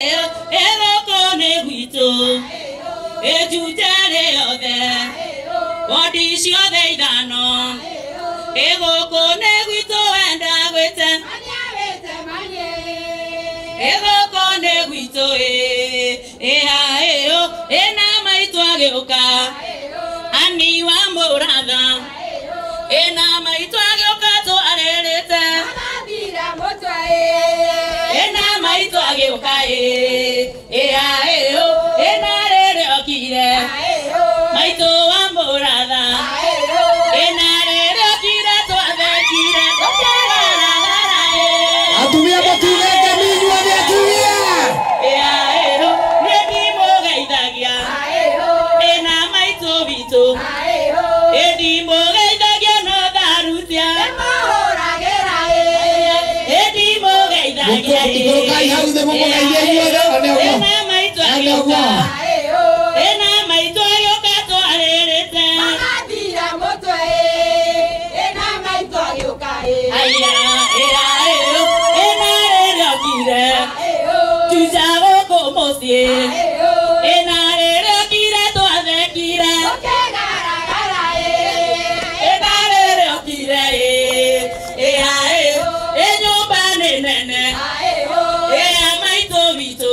Ĩgũkũ nĩ gwitũ ĩnjunjere yothe wondi ciothe ithano, ĩgũkũ nĩ gwitũ wenda gwĩte, ĩgũkũ nĩ gwitũ ĩha ĩyo ĩna maitũ agĩũka ani wa mũratha, ĩna maitũ agĩũka twarĩrĩte, ĩna maitũ agĩũka ĩha ĩyo ĩna rĩrĩa okire maitũ wa mũratha, ĩna rĩrĩa okire twathekire tũkĩgaragara. Atumia matuge ngemi inyuothe atumia. Ĩha ĩyo niĩ ndimũgeithagia, ĩna maitũ witũ ĩndimũgeithagia no tharutia ĩndimũgeithagia. Ikũrũkai hau thĩ mũmũgeithie inyuothe one ũguo. Ĩna maitũ One ũguo. agĩũka, ĩna maitũ agĩũka twarĩrĩte. Aya ĩra ĩyo ĩna rĩrĩa okire Juja gũkũ mũciĩ, ĩna rĩrĩa okire twathekire, ĩna rĩrĩa okire ĩha ĩyo ĩ nyũmba nĩ nene ĩya maitũ witũ,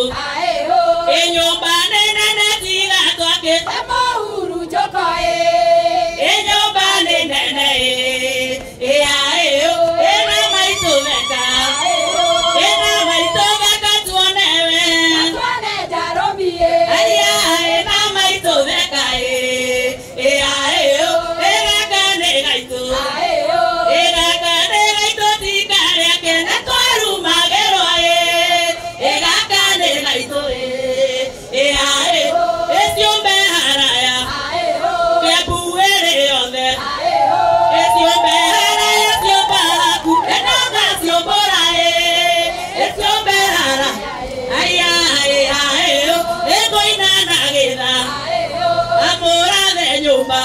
ĩ nyũmba nĩ nene tiga twakĩ, ĩ nyũmba nĩ nene ĩha ĩyo ĩna maitũ theka, ĩna maitũ theka tuone we. Aya ĩna maitũ theka ĩha ĩyo ĩgaka nĩ gaitũ, ĩgaka nĩ gaitũ tiga rĩake na twarumagĩrwo ĩgaka nĩ gaitũ ĩha ĩyo ĩciũmbe haraya Kĩambu ĩrĩ yothe, ĩciũmbe haraya ciũmba haku ĩno ngaciũmbũra ĩciũmbe hara aya ĩha ĩyo ĩngũina na gĩtha amũrathe nyũmba,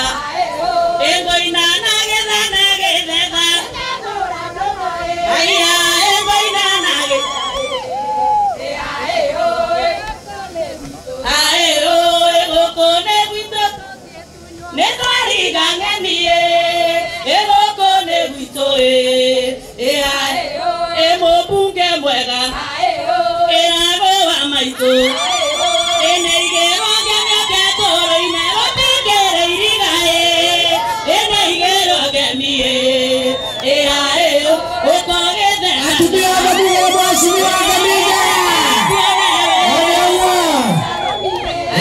ĩngũina na gĩtha na gĩthetha aya ĩngũina na gĩtha aĩũ ĩgũkũ nĩ gwitũ nĩ twariga ng'eni ĩgũkũ nĩ gwitũ ĩ mũmbunge mwega ĩrago wa maitũ ĩnĩ igĩrwo ngemi tũrũine rũtingĩrĩ iriga ĩnĩ igĩrwo ngemi ĩha ĩyo ũkogĩtheka. Atumia othe muge mheshimiwa Ngamiga. One ũguo.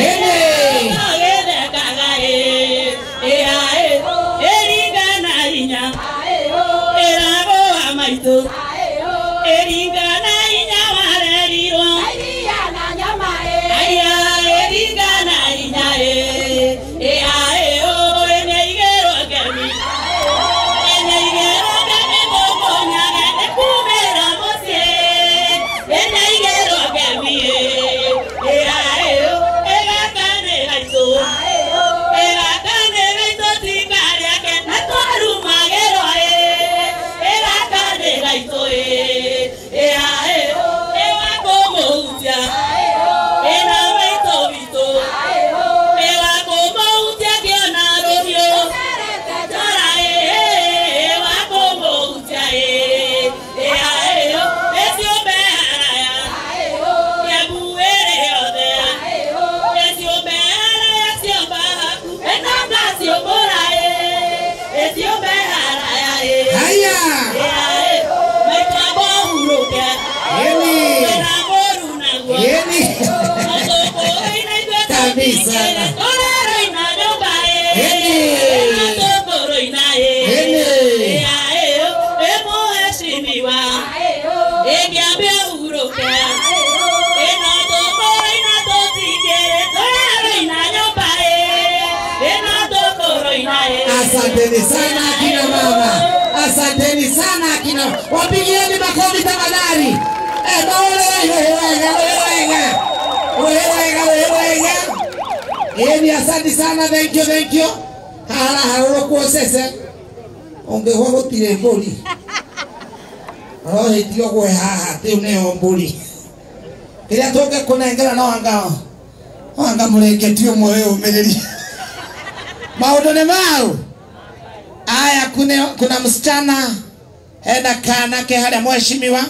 Ĩni. Ũgĩthekaga ĩha ĩringa na hinya ĩrago wa maitũ ĩringa na hinya warerirwo aya ĩringa na hinya ĩha ĩyo ĩnĩ igĩrwo ngemi, ĩnĩ igĩrwo ngemi mũmũnyage nĩ kumĩra mũciĩ, ĩnĩ igĩrwo ngemi ĩha ĩyo ĩgaka nĩ gaitũ, ĩgaka nĩ gaitũ tiga rĩake na twarumagĩrwo ĩgaka nĩ gaitũ ĩha ĩyo ĩwakũmũhutia ĩna maitũ witũ ĩwakũmũhutia kĩona rũhiũ njora ĩwakũmũhutia ĩha ĩyo ĩciũmbe haraya Kĩambu ĩrĩ yothe ĩciũmbe haraya ciomba haku ĩno ngaciũmbũra ĩciũmbe haraya. Haya. Maitũ amba ũhurũke. Ĩni. Wĩna mũru naguo. Ĩni. Kabisa. Tũraroina nyũmba. Ĩni. Tũkũroina. Ĩni. Ĩ mũheshimiwa ĩngĩambe ũhurũke ĩno tũkũroina tũtingĩrĩ tũraroina nyũmba ĩno tũkũroina. Asanteni sana akina mama, asanteni sana akina, wapigieni makofi tafadhali. Eh, wega wega wega wega. Eni, asante sana, thank you, thank you. Hala harũrũkwo cece ũngĩgwa gũtirĩ mbũri arohĩtio gwe haha tĩu nĩyo mbũri. Kiria tũngĩkũnengera no anga anga mũrĩngĩti ũmwe wĩyũmĩrĩrie. Maũndũ nĩ mau. Aya, kuna msichana hena kana ke harĩa mheshimiwa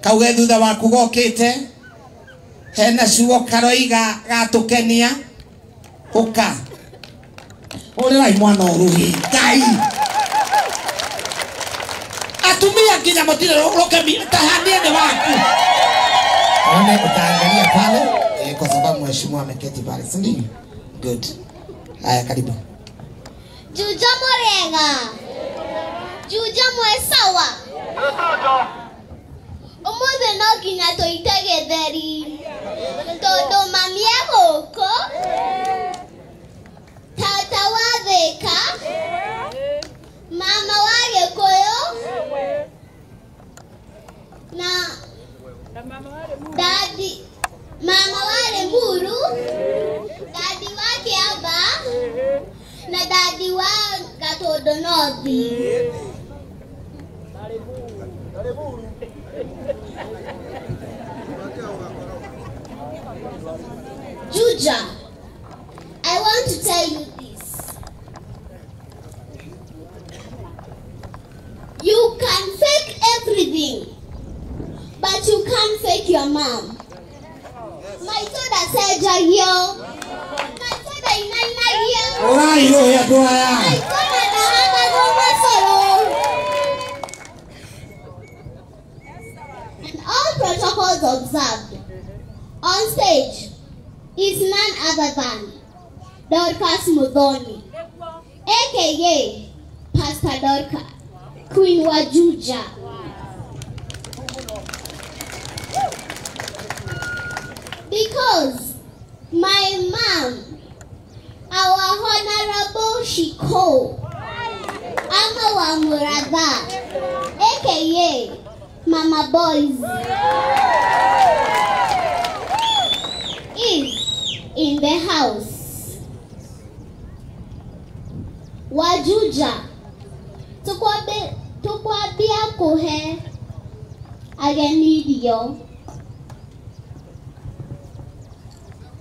kauge thutha waku gokĩte hena ciugo karoiga gatũkenia ũka ũrĩrai mwana ũrũhi Ngai atumia nginya mũtire rũkemi tahanie nĩ waku. One utaangalia pale kwa sababu mheshimiwa ameketi pale, si ndio? Good. Haya, karibu. Juja morega. Juja mwe sawa. Umuthi no nginya tũite gĩtheri tondũ mami e gũkũ, tata wa Thĩka, mama wa Gĩkũyũ na dadi, mama wa Limuru, dadi wa Kĩamba na dadi wa Gatũndũ North. Juja, I want to tell you this. You can fake everything, but you can't fake your mom. My daughter said, "Yo, my daughter inaina yo. My daughter nahanga goma solo." And all protocols observed. On stage is none other than Dorcas Muthoni, aka Pastor Dorcas, Queen Wajuja. Because my mom, our Honorable Shiko, Ama Muratha, aka Mama Boys, is in the house. Wajuja, tukwambia kuhe ageni irio.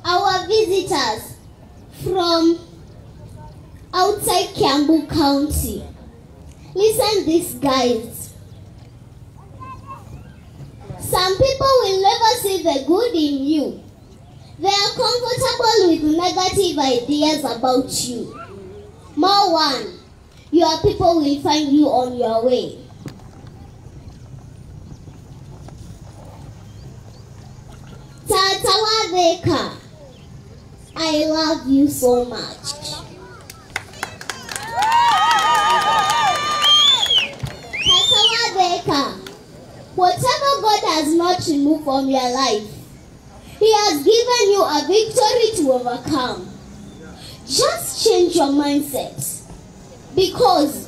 Our visitors from outside Kiambu County, listen this, guys. Some people will never see the good in you. They are comfortable with negative ideas about you. More one, your people will find you on your way. Tata wa Thika, I love you so much. Tata wa Thika, whatever God has not removed from your life, He has given you a victory to overcome. Just change your mindset, because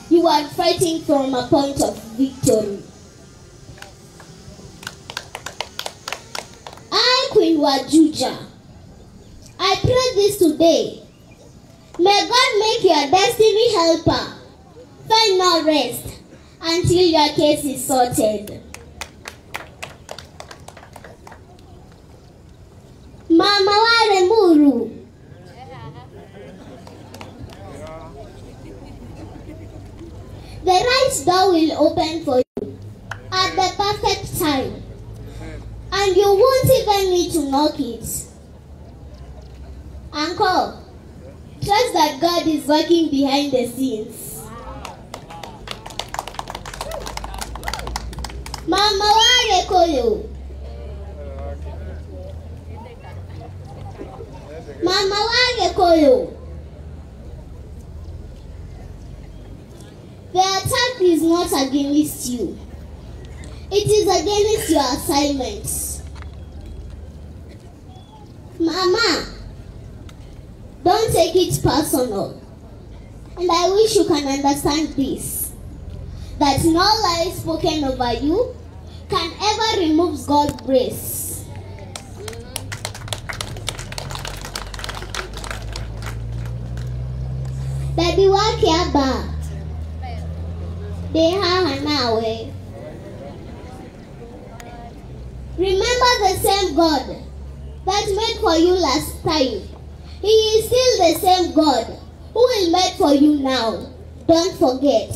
you are fighting from a point of victory. I, Queen Wajuja, I pray this today. May God make your destiny helper find no rest until your case is sorted. Mama wa Limuru, the right door will open for you at the perfect time, and you won't even need to knock it. Uncle, trust that God is working behind the scenes. Mama wa Gĩkũyũ, Mama wa Gĩkũyũ, the attack is not against you. It is against your assignment. Mama, don't take it personal. And I wish you can understand this, that no lie spoken over you can ever remove God's grace. Daddy wa Kĩamba, ndĩ haha nawe. Remember the same God that made for you last time. He is still the same God who will make for you now. Don't forget.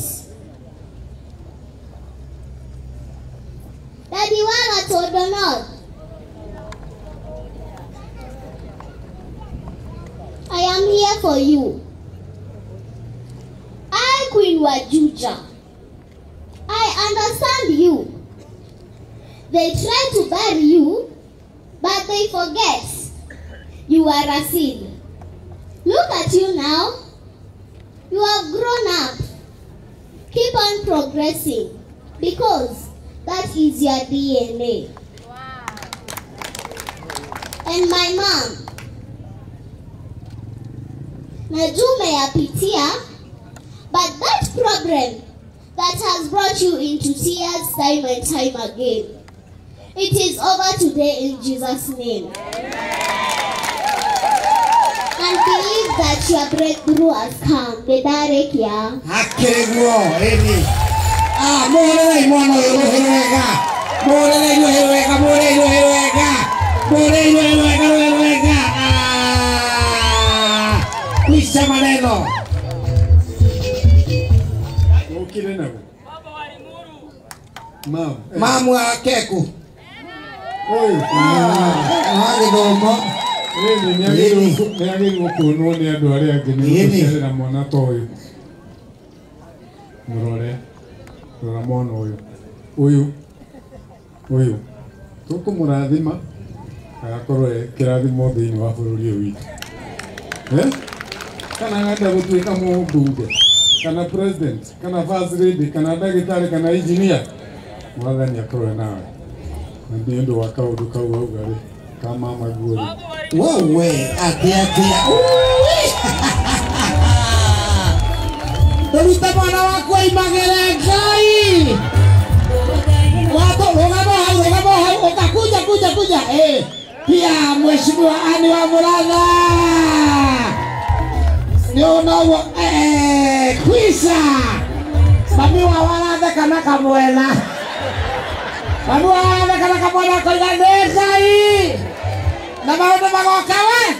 Daddy wa Gatondo North, I am here for you. I, Queen Wajuja, I understand you. They try to bury you, but they forget you are a seed. Look at you now. You have grown up. Keep on progressing because that is your DNA. Wow. And my mom, najua umeyapitia, but that problem that has brought you into tears time and time again, it is over today in Jesus' name. And believe that your breakthrough has come. Nĩndarĩkia. Hakĩrĩ guo ĩni. Ah, mũhũrĩrei mwana ũyũ rũhĩ rwega. Mũhũrĩrei rũhĩ rwega, mũhũrĩrei rũhĩ rwega. Mũhũrĩrei rũhĩ rwega, rũhĩ rwega. Ah, kwisha maneno. Ukire naguo. Mam. Mamu wa Keku. Ũyũ. Wa gĩthomo. Ĩni nĩ agĩrĩirwo kuonwo nĩ andũ arĩa angĩ nĩ Ĩni. gũcerera mwana ta ũyũ. Mũrore. Rora mwana ũyũ. Ũyũ. Ũyũ. Tũkũmũrathima agakorwo e kĩrathimo thĩinĩ wa bũrũri ũyũ witũ. Eh? Kana agenda gũtuĩka mũmbunge, kana president, kana first lady, kana ndagĩtarĩ, kana engineer. Mwathani akorwo nawe. Na nĩ ũndũ wa kaũndũ kau auga rĩ, ka mama guo rĩ. Wewe atĩa atĩa. Tũrute mwana waku aimagĩre Ngai. Watu rũgama hau, rũgama hau, ũka kuja kuja kuja. Eh, pia mheshimiwa Ani wa Muratha. Nĩ ũnoguo eh, kwisa. Mami wa waratheka na kamwena. Mami wa waratheka na kamwena koiga nĩ Ngai. Na maũndũ magoka we.